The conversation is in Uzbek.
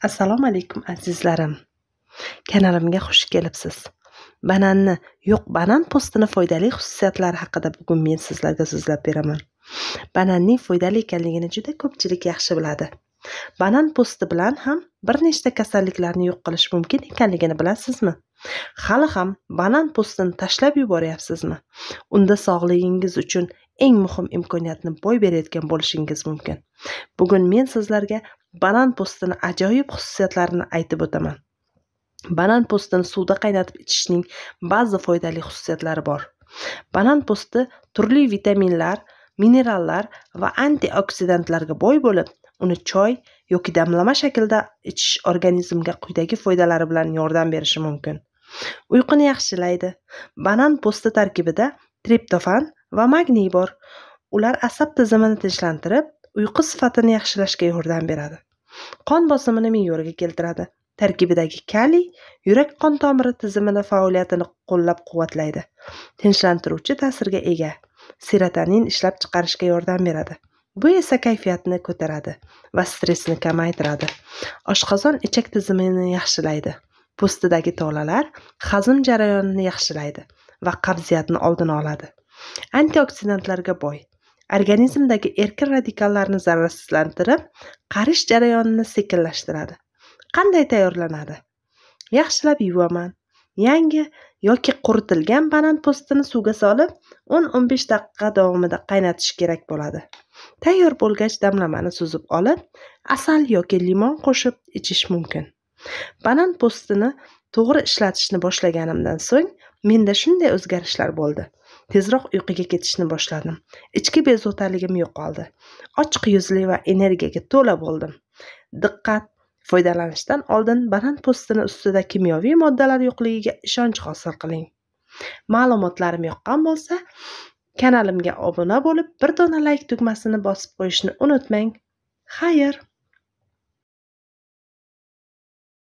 Assalomu alaykum azizlarim. Kanalimga xush kelibsiz. Bananni, yo'q, banan po'stini foydali xususiyatlari haqida bugun men sizlarga so'zlab beraman. Bananning foydali ekanligini juda ko'pchilik yaxshi biladi. Banan po'sti bilan ham bir nechta kasalliklarni yo'q qilish mumkin ekanligini bilasizmi? Hali ham banan po'stini tashlab yuboryapsizmi? Unda sog'ligingiz uchun eng muhim imkoniyatni boy berayotgan bo'lishingiz mumkin. Bugun men sizlarga banan po'stini ajoyib xususiyatlarini aytib o'taman. Banan po'stini suvda qaynatib ichishning ba'zi foydali xususiyatlari bor. Banan po'sti turli vitaminlar, minerallar va antioksidantlarga boy bo'lib, uni choy yoki damlama shaklida ichish organizmga quyidagi foydalari bilan yordam berishi mumkin. Uyquni yaxshilaydi. Banan po'sti tarkibida triptofan va magniy bor. Ular asab tizimini tinchlantirib, uyqu sifatini yaxshilashga yordam beradi. Qon bosimini me'yorga keltiradi. Tarkibidagi kaliy yurak qon tomiri tizimini faoliyatini qo'llab-quvvatlaydi. Tinchlantiruvchi ta'sirga ega. Serotonin ishlab chiqarishga yordam beradi. Bu esa kayfiyatni ko'taradi va stressni kamaytiradi. Oshqozon ichak tizimini yaxshilaydi. Po'stidagi tolalar hazm jarayonini yaxshilaydi va qabziyatni oldini oladi. Antioksidantlarga boy. Organizmdagi erkin radikallarni zararsizlantirib, qarish jarayonini sekinlashtiradi. Qanday tayyorlanadi? Yaxshilab yuvaman. Yangi yoki quritilgan banan po'stini suvga solib, 10-15 daqiqa davomida qaynatish kerak bo'ladi. Tayyor bo'lgach damlamani suzib olib, asal yoki limon qo'shib ichish mumkin. Banan po'stini to'g'ri ishlatishni boshlaganimdan so'ng menda shunday o'zgarishlar bo'ldi. Tezroq uyquga ketishni boshladim. Ichki bezovtaligim yo'qoldi. Ochiq yuzli va energiyaga to'la bo'ldim. Diqqat! Foydalanishdan oldin banan po'stini ustida kimyoviy moddalar yo'qligiga ishonch hosil qiling. Ma'lumotlarim yoqqan bo'lsa, kanalimga obuna bo'lib, bir dona like tugmasini bosib qo'yishni unutmang. Xayr!